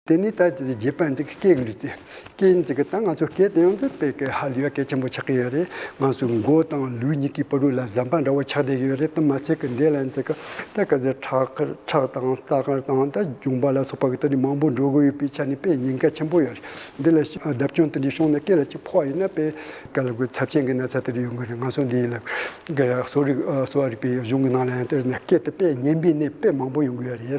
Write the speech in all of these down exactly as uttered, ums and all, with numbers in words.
དེ་ནས་ད་དེ་རྗེས་པ་འཛིག་སྐད་ཀྱི་ལུས་རྩལ། སྐད་འཛིག་གི་ད་ང་ཚོ་སྐད་དེ་ཡང་འཛིག་པའི་གི་ཧ་ལས་པ་གལ་ཆེན་པོ་ཆགས་ཀྱི་ཡོད་རེད། ང་ཚོ་མགོ་དང་ལུས་གཉིས་ཀའི་བར་ལ་ཟམ་པ་འདྲ་བོ་ཆགས་བསྡད་ཀྱི་ཡོད་རེད། དེ་མ་ཚད་ཀྱི་འདི་ལ་འཛིག་གི་ད་ག་ཚོད་ཁྲག་ཁྲག་དང་རྟ་དཀར་དང་ད་འབྱུང་པ་ལ་སོགས་པ་གི་དེ་འདྲ་མང་པོ་འགྲོ་གི་ཡོད་པའི་ཆ་ནས་དཔེ་ཉེན་ཁ་ཆེན་པོ་ཡོད་རེད། འདི་ལ་ཞིག་བརྡབ་སྐྱོན་དེ་འདྲ་བྱུང་ན་སྐད་ལ་ཅིག་ཕོག་པ་ཡིན་ན་དཔེ་ག་ལ་དགོས་ཚབས་ཆེན་གྱི་ན་ཚ་དེ་འདྲ་ཡོང་གི་རེད། ང་ཚོ་འདི་ལ་ག་གསོ་རིག་གསོ་བ་རིག་པའི་གཞུང་གི་ནང་ལ་ཡང་དེ་ནས་སྐད་དེ་དཔེ་ཉེན་པའི་གནས་དཔེ་མང་པོ་ཡོང་གི་ཡོད་རེད།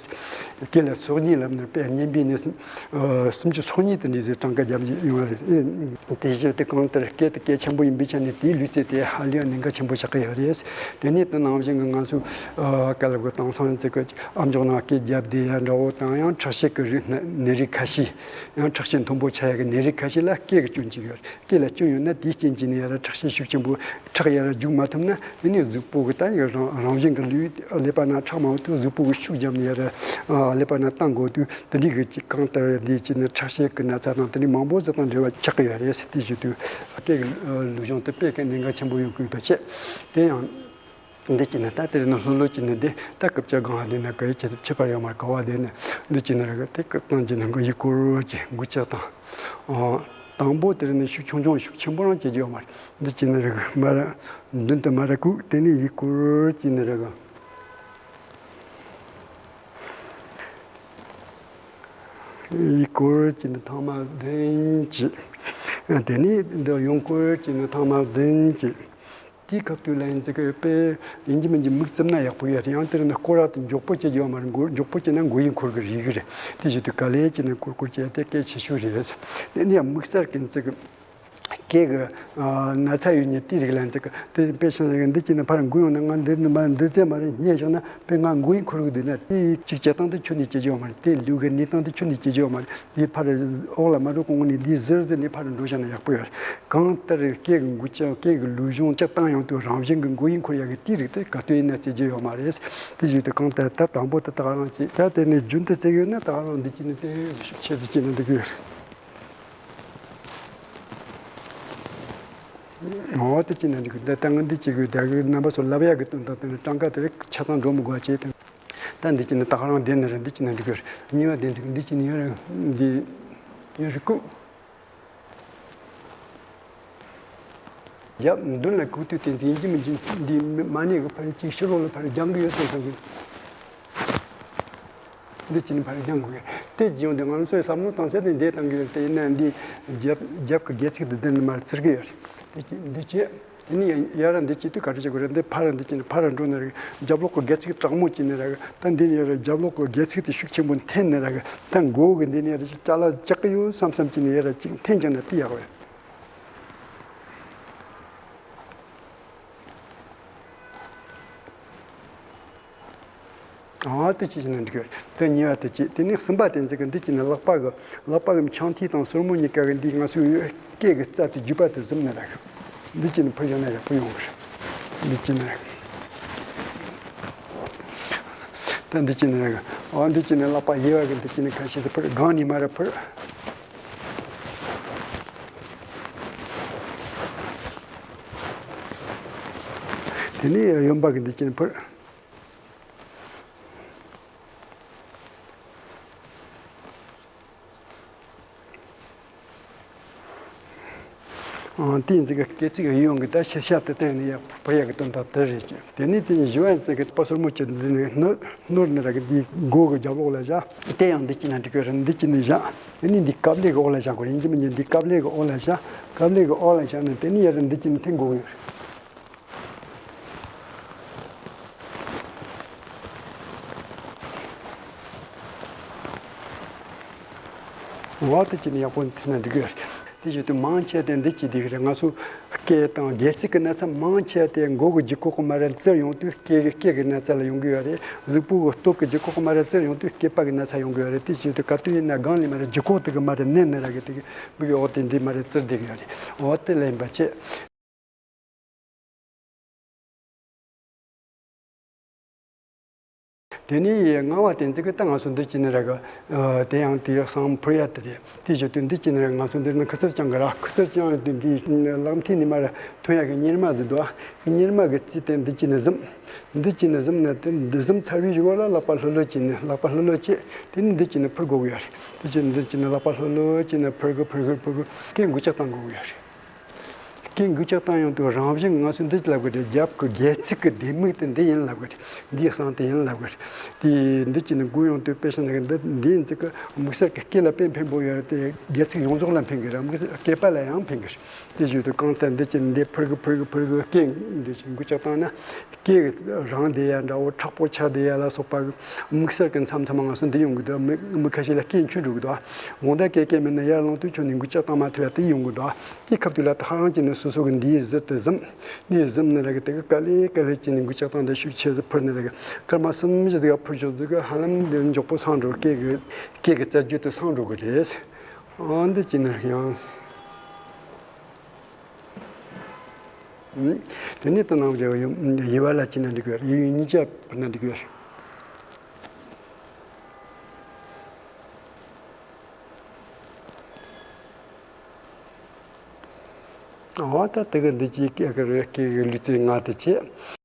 སྐད་ལ་སོ་གཉིས་ལབ་ན་དཔེ་ཉེན་པའི་གནས་སུམ་ཨ་སུམ་ཅུ་སོ་གཉིས་དེ་འདྲ་ཟེར་གྲངས་ཀ་བརྒྱབ་ཡོང་བ་རེད། དེ་བཞིན་དུ་གང་ལྟར་སྐད་དེ་གལ་ཆེན་པོ་ཡིན་པའི་ཆ་ནས་དེའི་ལུས་རྩལ་དེ་ཧ་ལས་པ་ཉེན་ཁ་ཆེན་པོ་ཆགས་ཀྱི་ཡོད་རེད། དེ་ནས་དེ་ནང་བཞིན་གྱི་ང་ཚོ་ཨ་ག་ལ་དགོས་དེང་སང་ཚིག་གི་ཨ་མཆོག་ནང་སྐད་བརྒྱབ་བསྡད་ཡ་འདྲ་བོ་དང་ཡང་ཁྲག་ཤེད་ཀྱི་རིགས་ནད་རིགས་ཁ་ཤས། ཡང་ཁྲག་ཤེད་མཐོན་པོ་ཆགས་ཡ་གི་ནད་རིགས་ཁ་ཤས་ལ་སྐད་ཀྱི་སྐྱོན་གཅིག་ཡོད་རེད། སྐེ་ལ་སྐྱོན་ཡོད་ན་དེའི་རྐྱེན་གྱིས་ནི་ཡར་ཁྲག་ཤེད་ཤུགས་ཆེན་པོ་ཁྲག་ཡར་རྒྱུག་མ་ཐུབ་ན་ཨ་ནི་གཟུགས་པོ་གི་ད་ཡི་རང་རང་བཞིན་གྱི་ལུས་ཀླད་པ་ན་ཁྲག་མང་དུས་གཟུགས་པོ་གི་ཤུགས་བརྒྱབ་ནས་ཡར་ཀླད་པ་ན་བཏང་དགོས་དུས་དེ་འདྲའི་གི་ཅིག་གང་ལྟར་འདིའི་ཅིག་ནི་ཁྲག་ཤེད་ཀྱི་ན་ཚ་དང་དེ་འདྲའི་མང་པོ་ཟིག་དང་འབྲེལ་བ་ཆགས་ཀྱི་ཡོད་རེད། དེ་བཞིན་དུ་སྐེ་གི་ལུས་སྦྱོང་དེ་དཔེ་གི་གནད་འགག་ཆེན་པོ་ཡོང་གི་ཡོད་པ་བྱས། དེ་ཡང་འདི་ཅི་ནི་ད་དེ་རིང་ནི་ལྷོད་ལྷོད་ཅི་ནི་འདི་ད་སྐབས་ཅིག་སྒང་ལ་འདི་ནི་ག་ཡི་ཁྱད་ཁྱད་པར་ཡོད་མ་རེད། ག་བ་འདི་ནི་འདི་ཅི་ནི་རེད། དེ་སྐབས་སྟངས་ཅི་ནི་གི་ཡི་སྐོར་གྱི་འགུལ་ལྕག་དང་། དང་པོ་དེ་རིང་ནི་ཤུགས་ཆུང་ཆུང་ཤུགས་ཆེན་པོ་རང་བྱེད་རྒྱུ་ཡོད་མ་རེད། འདི་ཅི་ནི་རེད། མ་ར་མདུན་དུ་མ་ར་བཀུག་དེ་ནི་ཡི་སྐོར་ཅི་ནི་རེད། ཡི་སྐོར་གྱི་ནི་ཐེངས་མ་བདུན་གྱིས། དེ་ནས་འདི་ཡང་སྐོར་གྱི་ནི་ཐེངས་མ་བདུན་གྱིས། དེའི་སྐབས་དུས་ལ་ཡིན་ཙི་གི་དཔེ་ཡིན་གྱི་མིན་གྱི་མིག་བཙུམ་ན་ཡག་པོ་ཡོད་རེད། ཡང་དེར་ནི་སྐོར་ར་དེ་མགྱོགས་པོ་བྱེད་རྒྱུ་ཡོད་མ་རེད། མགོ་མགྱོགས་པོ་བྱེད་ན་མགོ་ཡི་འཁོར་གི་རིགས་རེད། དེ་བཞིན་དུ་ག་ལེ་གྱི་ནི་སྐོར་སྐོར་བྱས་ཏེ་སྐད་ཆེ་ཤོས་རེད། དེ་ནས་མིག་གསལ་གྱི་ཙི་གི་སྐད་གི་ན་ཚ་ཡོད་མཁན་དེའི་རིགས་ལ་ཙི་གི་དེ་དཔེ་བཞག་ན་འདི་གྱི་ནི་ཕར་འགུལ་ཡོང་ན་ང་འདི་ནི་མ་འདི་ཚད་མ་རེད་སྙམ་བཞག་ན། དཔེ་ང་མགོ་ཡི་འཁོར་གི་འདུག་ན་དེ་གཅིག་བྱེད་སྟངས་དེ་ཁྱོན་ནས་བྱེད་རྒྱུ་ཡོད་མ་རེད། དེ་ལུས་ཀྱི་གནས་སྟངས་དེ་ཁྱོན་ནས་བྱེད་རྒྱུ་ཡོད་མ་རེད། དེ་ཕར་འོག་ལ་མ་འགྲོ་གོང་ནས་འདི་ཟུར་ཟུར་ནས་ཕར་འགྲོ་བཞག་ན་ཡག་པོ་ཡོད་རེད། གང་ལྟར་སྐད་ཀྱི་འགུལ་སྐྱོད་སྐད་ཀྱི་ལུས་སྦྱོང་ཅིག་བཏང་ཡོང་དུས་རང་བཞིན་གྱི་མགོ་ཡི་འཁོར་ཡག་གི་དེའི་རིགས་དེ་ག་དུས་ཡིན་ན་བྱེད་རྒྱུ་ཡོད་མ་རེད། དེ་བཞིན་དུ་གང་ལྟར་ད་དང་པོ་དེ་ད་ག་རང་བྱེད། ད་དེ་ནས་རྒྱུན་དུ་བྱེད་ཡོད་ན་ད་ག་རང་འདི་གྱི་ནི་དེ་ཆེ་ཙི་གྱི་ནི་འདི་གི་ཡོད་རེད། འོ་དེ་ཅི་ན་འགྲིག་གི། ད་ལྟ་ང་འདི་ཅི་གི་ད་གི་རྣམ་པ་ཚོ་ལབ་ཡག་གི་དོན་དག་དེ་ནི་གྲངས་ཀ་དེ་རིགས་ཆ་ཚང་འགྲོ་མི་དགོས་བྱས་ཏེ། ད་འདི་ཅི་ན་ད་ག་རང་བསྡད་ན་རེད། འདི་ཅི་ན་འགྲིག་གི་རེད། གཉིས་པ་བསྡད་འདུག་འདི་ཅི་ན་ཡོད་རེད། འདི་ཡོད་རེད་ཀུ། ཡབ་མདུན་ལ་ཁུག་དུས་དེ་འཛིན་གྱི་མི་འཛིན་འདི་མ་ནས་གི་ཕར་གཅིག་ཕྱི་ལོགས་ལ་ཕར་རྒྱང་གི་ཡོད་སེམས་སོང་གི། འདི་ཅི་ནས་ཕར་རྒྱང་དགོས་ཡ། དེ་བྱུང་སྟེ་ང་ཚོས་བསམ་བློ་བཏང་ཚད་དེ་འདས་བཏང་གི་ཡོད་དེ་ཡིན་ན་འདི་རྒྱབ་རྒྱབ་ཀྱི་སྒལ་ཚིགས་དེ་འདི་ནས་མར་ཚུར་གི་ཡོད་རེད། དེ་ཅི་འདི་ཅི། དེ་ནས་ཡ་ཡ་ར་འདི་ཅི་དུས་ག་རེ་བྱེད་དགོས་རེད། འདི་ཕར་འདི་ཅི་ནས་ཕར་འགྲོ་ནི་རེད། རྒྱབ་ལོགས་ཀྱི་སྒལ་ཚིགས་དྲག་མོ་ཅི་ནས་རེད། ད་འདི་ནས་ཡ་ར་རྒྱབ་ལོགས་ཀྱི་སྒལ་ཚིགས་དེ་ཤུགས་ཆེན་པོ་འཐེན་ནི་རེད། ད་མགོ་གི་འདི་ནས་ཡ་ར་ཅི་ཅ་ལག་བཅག་གི་ཡོད་བསམ་བསམ་ཅི་ནས་ཡ་ར་ཅིག་འཐེན་ཀྱང་ན་དེ་ཡག་རེད། ཨ་དེ་ཅི་ཞིག་ན་འགྲིག་གི། དེ་གཉིས་པ་དེ་ཅི། དེ་ནས་གསུམ་པ་དེ་འཛིན་གི། འདི་ཅི་ནས་ལག་པ་གི་ལག་པ་གི་ཆང་ཐིག་དང་སོར་མོ་གཉིས་ཀ་གི་འདི་ང་ཚོའི་སྐེ་གི་རྩ་དེ་རྒྱུས་པ་དེ་ཟུམ་ནས་རེད། འདི་ཅི་ནས་ཕུར་ཡོང་ན་རེད། ཕུར་ཡོང་གི་རེད། འདི་ཅི་ནས་རེད། ད་འདི་ཅི་ནས་རེད། ཨ་འདི་ཅི་ནས་ལག་པ་གཡས་པ་གི་འདི་ཅི་ནས་ཁ་ཤས་དེ་ཕུར། སྒང་ནས་མར་ཕུར། དེ་ནས་གཡོན་པ་གི་འདི་ཅི་ནས་ཕུར། ཨང་དེ་ཡིན་ཙི་གི་སྐེ་ཚིགས་གཡས་གཡོན་གི་ད་ཤེར་ཤ་དེ་བསྟན་ནས་ཡག་པོ་ཡག་གི་དོན་དག་དེ་རེད་ཀྱི། དེ་ནས་དེ་བཞི་བ་ཡིན་ཙི་གི་པ་སོར་མོ་གཅིག་འདི་ནས་ནོར་ནོར་ནི་ར་གི་འདི་མགོ་གི་རྒྱབ་ལོགས་ལ་བཞག་དེ་ཡང་འདི་གཅིག་ན་འགྲིག་གི་རེད། འདི་གཅིག་ནས་བཞག་དེ་ནས་འདི་ཀབ་ལེ་གི་འོག་ལ་བཞག་དགོས་རེད། ཡིན་གཅིག་མིན་གཅིག་འདི་ཀབ་ལེ་གི་འོག་ལ་བཞག་ཀབ་ལེ་གི་འོག་ལ་བཞག་ནས་དེ་ནས་ཡར་འདི་གཅིག་ནས་འཐེན་དགོས་ཀྱི་ཡོད་རེད། འོ་དེ་ཅི་ནས་ཡག་པོ་འཐེན་ན་འགྲིག་གི་རེད། དེ་བཞིན་དུ་མང་ཆེ་དེ་འདི་ཅི་འདི་གི་རེད། ང་ཚོ་སྐེ་དང་སྒལ་ཚིགས་ཀྱི་ན་ཚ་མང་ཆེ་དེ་མགོ་གི་ལྗིད་ཁོག་གི་མ་ར་བཙིར་ཡོང་དུས་སྐེ་སྐེ་གི་ན་ཚ་ལ་ཡོང་གི་ཡོད་རེད། གཟུགས་པོ་གི་སྟོད་ཀྱི་ལྗིད་ཁོག་གི་མ་ར་བཙིར་ཡོང་དུས་སྐེད་པ་གི་ན་ཚ་ཡོང་གི་ཡོད་རེད། དེ་བཞིན་དུ་ག་དུས་ཡིན་ན་སྒང་ལ་མ་ར་ལྗིད་ཁོག་དེ་གི་མ་ར་མནན་ནི་ར་གི་དེ་གི་མིག་གི་འོག་དེ་འདི་མ་ར་བཙིར་བསྡད་གི་ཡོད་རེད། འོ་དེ་ལ་ཡིན་པ་བྱས། དེ་ནས་ཡི་ལྔ་བ་དེ་ཚིག་གི་ད་ང་ཚོ་འདི་བྱས་ནས་ར་གི། ཨ། དེ་ཡང་དེ་གསང་ཕུར་ཡ་དེ་རེད། དེ་བཞིན་དུ་འདི་བྱས་ནས་ར་ང་ཚོ་འདིར་ནི་ཁུ་ཚུར་བརྐྱང་གི་ར། ཁུ་ཚུར་བརྐྱང་ཡོད་དུས་འདི་ལག་མཐིལ་ནས་མར་ཐོན་ཡ་གི་གཉེར་མ་ཟེར་འདུག་གཉེར་མ་གི་རྩིས་དེ་འདི་བྱས་ནས་ཟིམ། འདི་བྱས་ནས་ཟིམ་ནས། དེ་འདི་ཟིམ་ཚར་བའི་གཞུག་ལ་ལག་པ་ལྷོད་ལྷོད་བྱས་ནས། ལག་པ་ལྷོད་ལྷོད་བྱས། དེ་ནས་འདི་བྱས་ནས་ཕུར་དགོས་ཀྱི་ཡ་རེད། འདི་བྱས་ནས། འདི་བྱས་ནས་ལག་པ་ལྷོད་ལྷོད་བྱས་ནས་ཕུར་གི་ཕུར་གི་ཕུར་གི་སྐེ་འགུལ་ལྕག་བཏང་དགོས་ཀྱི་ཡ་རེད། སྐེ་འགུལ་ལྕག་བཏང་ཡོང་དུས་རང་བཞིན་ང་ཚོས་འདི་ལབ་གི་རེད། རྒྱབ་ཀྱི་སྒལ་ཚིགས་ཀྱི་ལྡེ་མིག་དེ་འདི་ཡིན་ལབ་གི་རེད། འདིའི་གསང་དེ་ཡིན་ལབ་གི་རེད། དེ་འདི་བྱས་ནས་འགུལ་ཡོང་དུས་དཔེ་བཞག་ན་འདི། འདི་ཡིན་ཚིག་གི་དམིགས་བསལ་གྱི་སྐེ་ལ་དཔེ་ཕན་པོ་ཡོད་རེད་དེ། སྒལ་ཚིགས་ཡོངས་རྫོགས་ལ་ཕན་གི་རེད། དམིགས་བསལ་སྐེད་པ་ལ་ཡང་ཕན་གི་རེད། དེ་བཞིན་དུ་གང་ལྟར་འདི་བྱས་ནས་འདི་ཕུར་གི་ཕུར་གི་ཕུར་གི་སྐེ་འདི་བྱས་འགུལ་ལྕག་བཏང་ན། སྐེ་གི་རང་བདེ་ཡ་འདྲ་བོ། མཁྲེགས་པོ་ཆགས་བསྡད་ཡ་ལ་སོགས་པ་དམིགས་བསལ་གྱི་མཚམས་མཚམས་ང་ཚོ་འདི་ཡོང་གི་འདུག་མི་མི་ཁ་ཤས་ལ་སྐེ་འཁྱུ་འགྲོ་གི་འདུག་དགོང་དག་སྐེ་སྐེ་མེད་ན་ཡར་ལངས་དུས་ཁྱོན་ནས་འགུལ་ལྕག་བཏང་མ་ཐུབ་ཡ་དེ་ཡོང་གི་འདུག་དེ་སྐབས་དུས་ལ་ད་ཧ་རང་བྱས་ནས་སོ་སོ་གི་འདིའི་ཟུར་དུ་ཟིམ། འདིའི་ཟིམ་ནས་ལ་གི་དེ་གི་ག་ལེ་ག་ལེ་བྱས་ནས་འགུལ་ལྕག་བཏང་། དེ་ཤུགས་ཆེ་ཟིག་ཕུར་ནས་ལ་གི་སྐར་མ་གསུམ་བཞི་ཟིག་ཕུར་ཞོག་ཟིག་གི་ཧ་ལམ་འདི་མགྱོགས་པོ་སངས་འགྲོ། སྐེ་གི་སྐེ་གི་རྩ་རྒྱུད་དེ་སངས་འགྲོ་གི་རེད། ཨ། འདི་བྱས་ནས་ཡང་། དེ་ནས་ད་ནང་བཞིན་དབྱེ་བ་ལ་བྱས་ན་འགྲིག་གི་རེད། དབྱེ་བ་གཉིས་ཆ་ཕུར་ན་འགྲིག་གི་རེད། འོ་ད་དེ་གི་འདི་གཅིག་སྐེ་གི་རེད། སྐེ་གི་ལུས་རྩལ་ལྔ་དེ་བྱས།